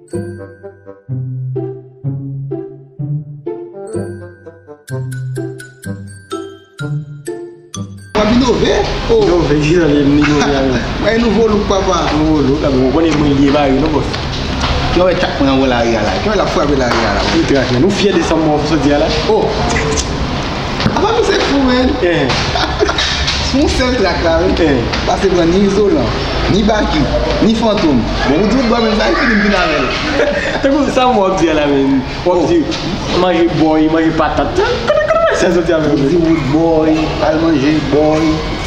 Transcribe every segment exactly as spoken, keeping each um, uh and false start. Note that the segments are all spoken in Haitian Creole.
W ap inove? Oh. Inove, jis ale m inove avè w. Mwen, nouvo look, papa. Nouvo look, a, bon, ou konnen mwen lye pare, non, bòs? Ki wè chak mwen anwo lari a la? Ki wè l ap frape lari a la? Ou trak, men. Ou fyè de sa m wè w soti a la? Oh! Apa misye fou, men. Eh. Sou yon sèl trak la, wi. Eh. Pase pran ni izolan, ni baki, ni fantom. Bon, ou di ou t bò, men sa, e fini m vin avè l. Tankou sa m wè w ap di a la, men. W ap di, manje bòy, manje patat. Kote, kote bagay sa soti avè w? Ou di wood boy, al manje bòy.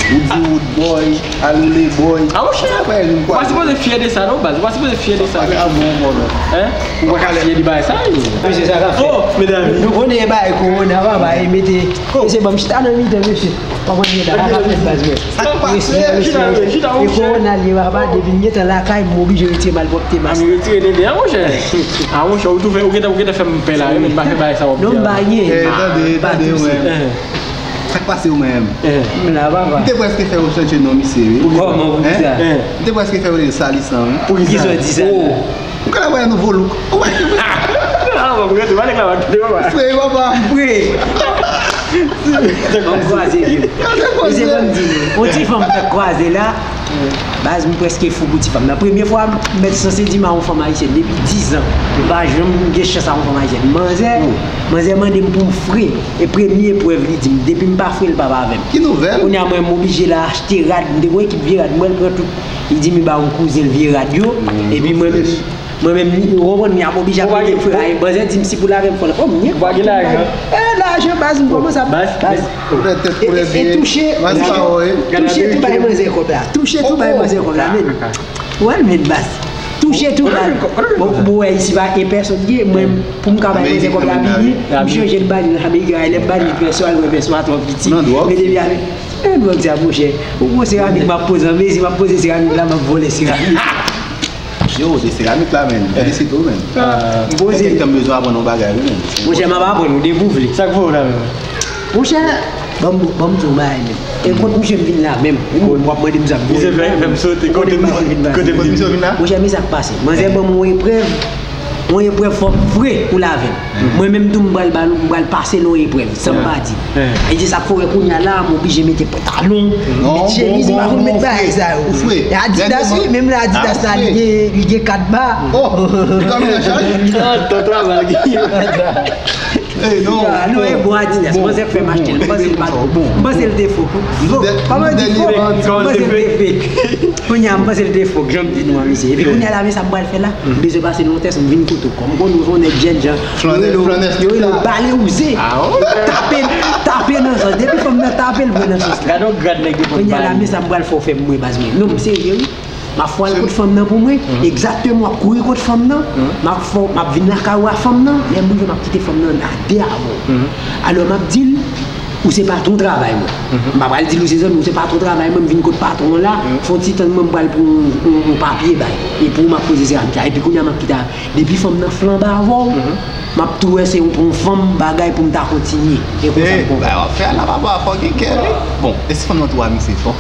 Ou di wood boy, al woule bòy. A, monchè, ou pa sipoze fyè de sa, non, baz. Ou pa sipoze fyè de sa. Sa ka bon ankò, non. Hein? Ou pa ka fyè de bagay sa, yo. Mesye, sa ka fèt. Oh, medam. Nou konnen bagay kowona, papa, e mete. Mesye, ban m chita nan mitan, mesye. Konprann gen la, pa fè baz mwen. Sa k pase? Chita, chita, chita, monchè. E kowona l ye, papa, depi m gentan lakay, m oblije retire malpwòpte mas. A, m retire dede a, monchè. A, monchè, ou tou fè, ou gentan, ou gentan fè m pè la, wi, men m pa fè bagay sa w ap di a. Non, m pa gen. Eh, tande, tande, mwen. Sa k pase, ou menm? M la, papa. M te prèske fè yo chanje non misye, wi. Kòman, poukisa? M te prèske fè yo rele Salisan, wi. Poukisa w di sa? Oh. Ou ka la wè nouvo look. Ou wè ki... Ah, bon, mwen, mwen, mwen, mwen, mwen, mwen. Frè, papa. Frè. Fòk kwaze, vye. Mesye, ban m di nou, yon ti fanm fèk kwaze la. Baz, m prèske fou pou ti fanm nan. Premye fwa, m mèt sanse di m a yon fanm ayisyèn depi diz an. M pa janm gen chans a yon fanm ayisyèn. Manzè, manzè mande m pou m fre. E premye eprèv li di m, depi m pa fre, l p ap avè m. Ki nouvèl? Kounye a, mwen, m oblije la achte rad. M te gen yon ekip vye rad. Mwen, l pran tout. Li di m li ba yon kouzen l vye rad yo. Epi mwen menm, mwen menm, ou konprann, m ap oblije ap mete fre a. Manzè di m si pou l avè m fò l. Oh, m gen kòb tou bay. Eh, lajan, baz, m kòmanse ap, baz. E, e, e touche, touche, touche tou bay manzè kòb la. Touche tou bay manzè kòb la, men. Ou wè l, men, baz. Touche tou bay. Bon, bon, wè, isi pa e pèsòn gen, mwen, pou m ka bay manzè kòb la, bini, m chanje l ba li nan Amerik, lè m ba li pèsò, al wè pèsò a twò piti. Men depi avè, e, dwòg sa, monchè. Ou gon seramik m ap poze, an mezi m ap poze seramik la, m ap vòlè seramik. Yo, de seramik la, men. Felisite w, men. M poze. Enkyèt, m bezwen aprann yon bagay, wi, men. Monchè, m ap aprann ou depi w vle. Sa k voye w la, men? Monchè, ban m, ban m di w yon bagay, men. E kot misye m vin la, menm. Ou w ap mande m sa m voye. Misye fè, fè m sote. Kote m, kote m vin la? Monchè, men sa k pase. Manzè ban m yon eprèv. Yon eprèv fò m fre pou l avè m. Mwen menm tou m pral ba l, m pral pase l yon eprèv, san m pa di. E se sa k fè w wè kounye a la, m oblije mete pantalon, met chemiz, m pa konn met bagay sa yo. E Adidas, wi, menm lè Adidas la, li gen, li gen kat ba. Oh, li kòm nan chaj? Ton travay. Ey, non. Ah, non, e bon Adidas, mwen se k fè m achte l, m panse l pa, m panse l te fo. Kòman di fo? M panse l te fake. Kounye a, m panse l te fo, jan m di nou an, mesye. Epi kounye a la, men sa m pral fè la. M bezwen pase nan yon tès, m vin kote w. Kòm m konnen w se yon nèg jènjan, yo rele w, yo rele w bale wouze. Tape, tape nan sans. Depi fanm nan tape l, pran nan sans la. Gade yon grad nèg yo konn bale. Kounye a la, men sa m pral fè w fè m wè, baz mwen. Non, m serye, wi. M ap fè w al kot fanm nan pou mwen. Egzakteman, w ap kouri kot fanm nan. M ap fè w, m ap vin lakay ou a fanm nan. Lè m rive, m ap kite fanm nan a de avè w. Alò, m ap di l, ou se patwon travay mwen. M pa pral di l ou se zanmi, ou se patwon travay mwen, m vin kot patwon an la, fè yon ti tann mwen, m pral pran yon, yon, yon papye bay. E pou ou m ap poze seramik la. Epi kounye a m ap kite a. Depi fanm nan flanbe avè w, m ap tou wè se yon, pou yon fanm bagay pou m ta kontinye. E konsa m konprann. Bagay w ap fè a la, papa, fò gen kè, wi. Bon, e si fanm nan tou a misye fò?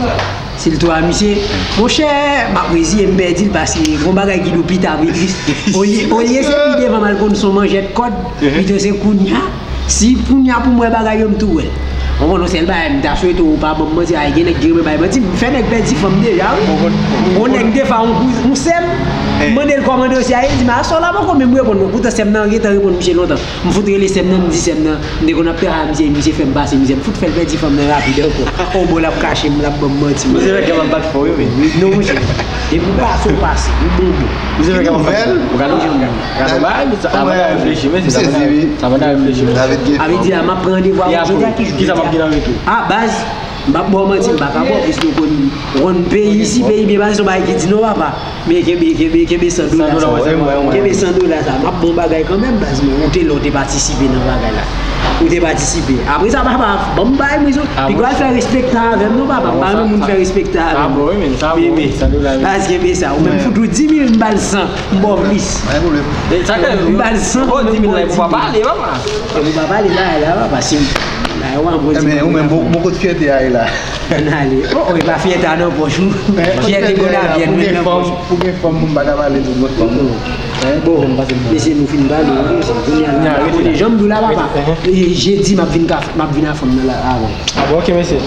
Si l tou a misye, monchè, m ap reziye m pèdi l paske gon bagay ki dou pita pi tris. Olye, olye se pi devan m al konn se yon manjèt kòd, pito se kounye a. Si kounye a pou m wè bagay yo, m tou wè l. Ou konn yon sèl bagay, m ta swete w pa ban m manti, ay, gen nèg ki renmen bay manti, m fè nèg pèdi fanm deja, wi. Yon nèg m te fè yon kouz-, yon sè m, m mande l kòman dosye a ye, li di m, a, sa w la poko menm reponn mwen, poutan sè m nan gentan reponn misye lontan. M fout rele sè m nan, m di sè m nan, m te konn ap travay ak misye, misye fè m pase mizè, m fout fè l pèdi fanm nan rapid ankò. On bò l ap kache m, l ap ban m manti. Misye fè kè m ap bat fò, wi, men. Non, monchè. Depi w pase, w pase. Ou bon, bon. Misye fè kè m ap bat fò. Ou gade, ou gade, ou gade, sa mande a reflechi, men, se sa mande a reflechi, men. Avè di la, m ap pran randevou avè w jodi a, ki jou? Kisa m ap gen nan retou? A, baz, m p ap ba w manti, m pa ka ba w plis nou konn, konn peyi isi, peyi byen pase, se yon bagay ki di non, papa. Men kenbe, kenbe, kenbe san dola sa. Kenbe san dola sa. M ap ba w bagay kanmenm, baz mwen. Ou te la, ou te patisipe nan bagay la. Ou te patisipe. Apre sa, papa, ban m bay mwen sou. Piga w al fè respekte avè m, non, papa. M pa renmen moun fè respekte avè m. Baz, kenbe sa. Ou menm fout ou di mil, m ba l san. M ba w plis. M ba l san, ou menm di mil. Ou pa pale, papa. Ou pa pale, bagay la, papa. Si m, bagay w an bon di mil. Ebyen, ou menm, bon, bon kote fyète a ye la. Ann ale. Oh, oh, e pa fyète a nan pòch ou. Fyète Gonayiv, mwen nan pòch. Pou gen fanm, pou gen fanm, moun pa ka pale tout bon fanm. Bon, mesye, nou fin pale, wi, mesye. Kounye a la, kote janm di w la, papa. E jedi, m ap vin ka, m ap vin a fanm nan la, avè w. Ah, bon, ok, mesye.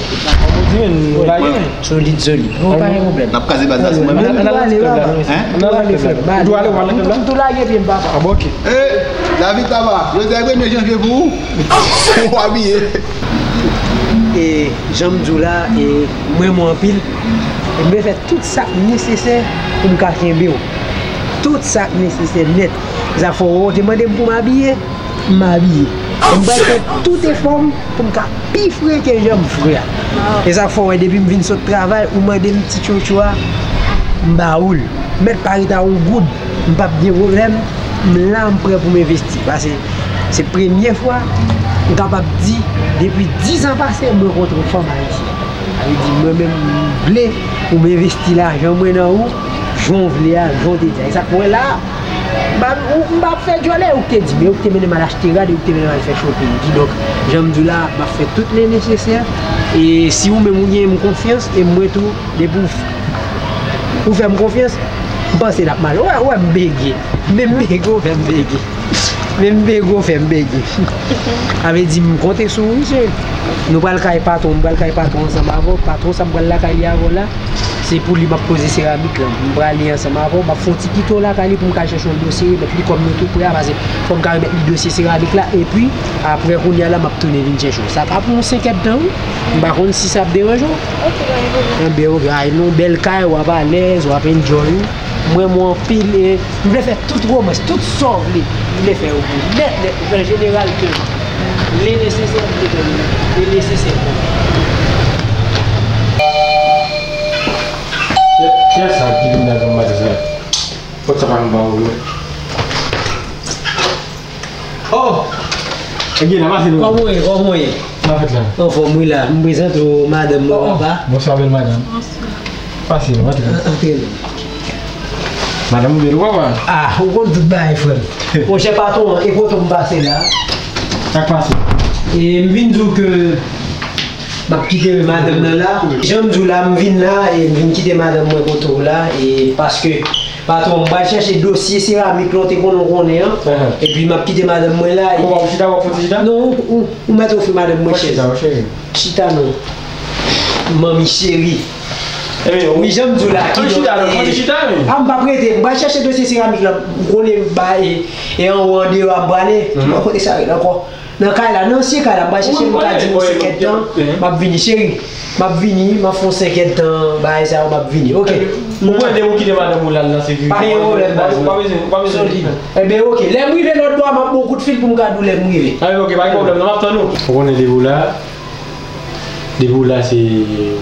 Bon, di men, nou lage, men. Solid, solid. Non, pa gen pwoblèm. N ap kraze baz la sou mwen menm. Ann ale, papa. Hein? Ann ale, frè m. Ou dwe ale, ou ale, frè m la? Tou lage pye m, papa. Ah, bon, ok. Eh, David, papa, jodi a premye janvye pou ou. Ou abiye. E jan m di w la, e m renmen w anpil. E m vle fè tout sa k nesesè pou m ka kenbe w. Tout sa k nesesè nèt. Sa fè w te mande m pou m abiye, m abiye. E m pral fè tout efò m pou m ka pi fre ke jan m fre a. E sa fè w wè depi m vin sot travay, ou mande m ti tchotcho a, m ba ou l. Mèt pa ret a yon goud, m p ap gen pwoblèm, m la, m prè pou m envesti. Paske se premye fwa, m kapab di, depi diz an pase, m rankontre yon fanm ayisyèn. Sa vle di, mwen menm, m vle pou m envesti lajan mwen nan ou, jan w vle a, jan w te di a. E sa k fè w wè la, m pa, ou, m pa ap fè djòlè, ou k te di, men ou k te mennen m al achte rad, e ou k te mennen m al fè shopping. Kidonk, jan m di w la, m ap fè tout le nesesè. E si ou menm ou gen m konfyans, e mwen tou, depi ou, ou fè m konfyans, m panse n ap mache. Ou wè, ou wè m bege. Men m bege, ou fè m bege. Men m bege, ou fè m bege. Sa vle di, m konte sou ou, mesye. Nou pral kay patwon, m pral kay patwon ansanm avè w. Patwon sa m pral lakay li avè w la, se pou li m ap poze seramik la. M prale ansanm avè w, m ap fè yon ti pito lakay li pou m ka chèche yon dosye, remèt li kòm nou tou prè a, paske fò m ka remèt li dosye seramik la, epi apre kounye a la, m ap tounen vin chèche w. Sa pa pou yon senk èdtan, wi. M pa konn si sa ap deranje w. Ok, pa gen pwoblèm. Enben, ok, ay, nou bèl kay, w ap alèz, w ap enjoy, wi. M renmen w anpil, e m vle fè tout pwomès, tout sa w vle, m vle fè yo pou nèt, nèt, an jeneral, ke le nesesè, m vle fè le nesesè pou ou. Kiyès sa ki vin nan granm maten sa? Kot sa pa m pa ou, non? Oh! Ebyen, la pase nou. Kòman w ye? Kòman w ye? Sa fèt la? Anfòm, wi la. M prezante w madanm mwen, papa. Bonswa, bèl madanm. Pase, non, antre. An-, antre non. Madanm ou bèl, papa. Ah, ou konn tout bagay, frè m. Monchè patwon, e kote m pase la? Sa k pase? E m vin di w ke m ap kite madanm nan la. Jan m di w la, m vin la, e m vin kite madanm mwen kote w la, e paske patwon, m pral chèche dosye seramik la w te konnen w konnen an. Epi m ap kite madanm mwen la. Ou pa chita, w ap fouti chita? Non, ou, ou, ou mèt ofri madanm mwen chèz. Chita, cheri. Chita non. Manmi cheri. Wi, jan m di w la, ki chita, non, fouti chita, wi. Ah, m p ap rete, m pral chèche dosye seramik la, m konnen m ba e, e anwo andeyò a m prale. M pa konnen sa rele ankò. Nan kay la, nan ansyen kay la, m pral chèche l, m ka di nou se kèt tan, m ap vini, cheri. M ap vini, m ap fè yon senk èdtan, bagay sa yo, m ap vini, ok? Ou prale, ou kite madanm ou la nan sekirite. Pa gen pwoblèm, baz. Ou pa bezwen, ou pa bezwen. Solid. Enben, ok. Lè m rive lòt bò a, m ap ba w kout fil pou m ka di w lè m rive. Enben, ok, pa gen pwoblèm, non, m ap tann ou. Ou konnen depi w la, depi w la, se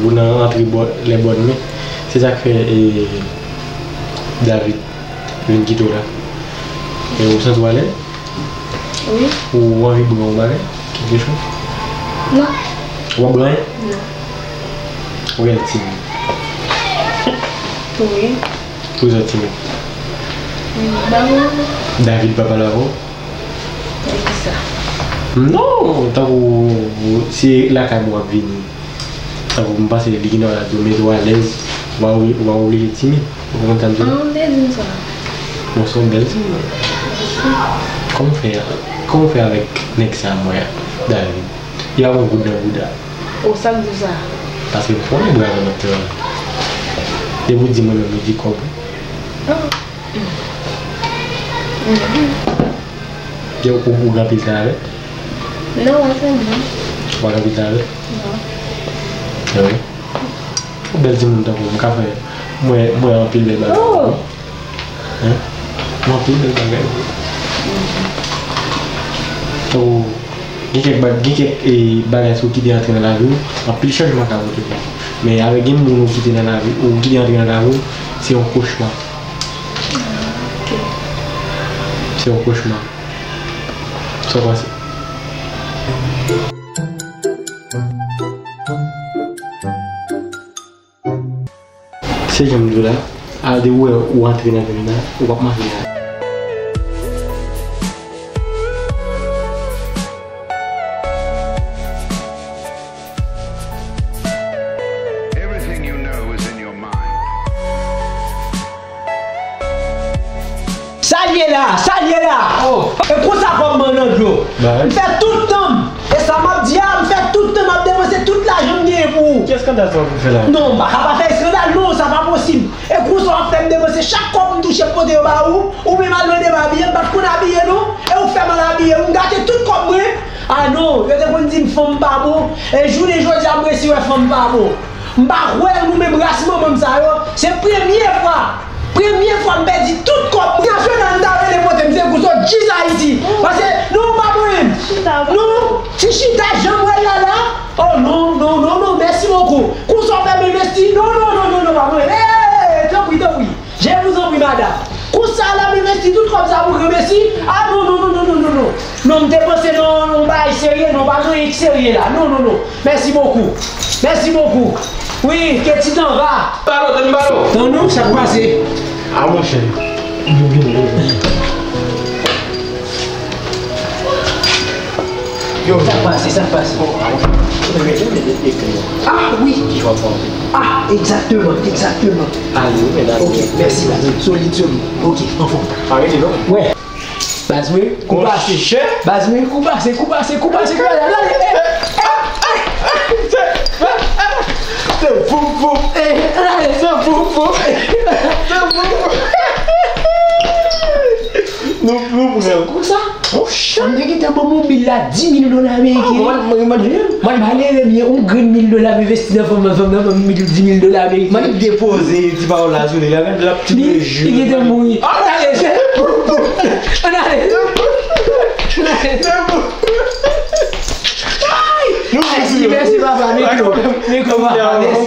ou nan antre bò, lè bòn men. Se sa k fè, e, David vin kite w la. E ou santi w alèz? Wi. Ou anvi bwè yon bagay? Kèlkechòz? Non. Ou p ap bwè anyen? Non. Ou genlè timid? Wi. Poukisa w timid? Wi, ba mwen. David pa pale avè w? Nan kisa? Non, tankou se lakay mwen w ap vini. Tankou m panse li gen dwa di w mete w alèz, ou pa, ou pa oblije timid. Ou konprann sa m di w la? An, m te di m sa. Bon, se yon bèl timoun. Mèsi. Kòman w fè, kòman w fè avèk nèg sa m wè a, David? Li pa pran goud nan bouda. O, sa k di w sa? Paske m konnen bravo nan tè a. Depi w di mwen menm, ou di kòb. An. Mhm. Ou, ou, ou gen anpil tan avè l? Non, pa vrèman. Ou pa gen anpil tan avè l? Non. Anyen. Yon bèl timoun tankou w, m ka fè, mwen, mwen anpil bèl bagay. Oh! Hein? Mwen anpil bèl bagay. Tankou, gen kèk ba-, gen kèk, e, bagay si w kite antre nan lavi w, anpil chanjman ka pote pou ou. Men avèk gen moun ou kite nan lavi, ou kite antre nan lavi w, se yon kochma. Ok. Se yon kochma. Sa w panse? Se jan m di w la, a, depi w wè ou antre nan domen nan, ou p ap manke anyen. Sa l ye la, sa l ye la. E konsa kòb mwen nan dlo. M fè tout tan m. E sa m ap di a, m fè tout tan m ap depanse tout lajan m genyen pou ou. Ki eskandal sa w ap fè la? Non, m pa ka pa fè eskandal, non, sa pa posib. E konsa w ap fè m depanse chak kòb m touche m pote yo ba ou, ou menm al mande m abiye, m pa t konn abiye non. E ou k fè m al abiye, ou m gate tout kòb mwen. A non, yo te konn di m fanm pa bon. E jounen jodi a, m resi wè fanm pa bon. M pa kwè nou menm ras manman m sa yo. Se premye fwa, premye fwa m pèdi tout kòb mwen. Nasyonal m ta rele pote m se pou sot jis Ayiti. Paske nou pa mwen. Non, ti chita jan m wè l la la. Oh non, non, non, non, mèsi bokou. Konsa w fè m envesti. Non, non, non, non, non, pa mwen. Hey, tanpri, tanpri. Je vous en prie, madame. Konsa la m envesti tout kòb sa pou granmesi? A non, non, non. Non, m te panse non, non, bagay serye, non, pa gen anyen ki serye la. Non, non, non. Mèsi bokou. Mèsi bokou. Wi, ke ti tan va. Balo, tann balo. Tann nou, sa k pase? A monchè. Yo. Sa k pase, sa k pase? Ah wi. Ah, egzakteman, egzakteman. Ok, mèsi, baz. Solid, solid. Ok, anfòm. Wè. Baz mwen, kou pase. Baz mwen, kou pase, kou pase, kou pase, kou pase, kou pase. Se voum voum. Se voum voum. Se voum voum. Nou, nou pran. Konsa? Mwen te gentan ban mobil la di mil dola ameriken. Mwen, mwen, mwen, mwen, mwen, mwen, yon grenn mil dola m envesti nan fanm nan, fanm nan ban m di mil dola ameriken. Mwen depoze ti pawòl la sou li, la, l ap ti bejou. Li gentan mouri. Ann ale, se. Ann ale. Ann ale. Mèsi, mèsi, papa. Mèsi, papa. Mèsi.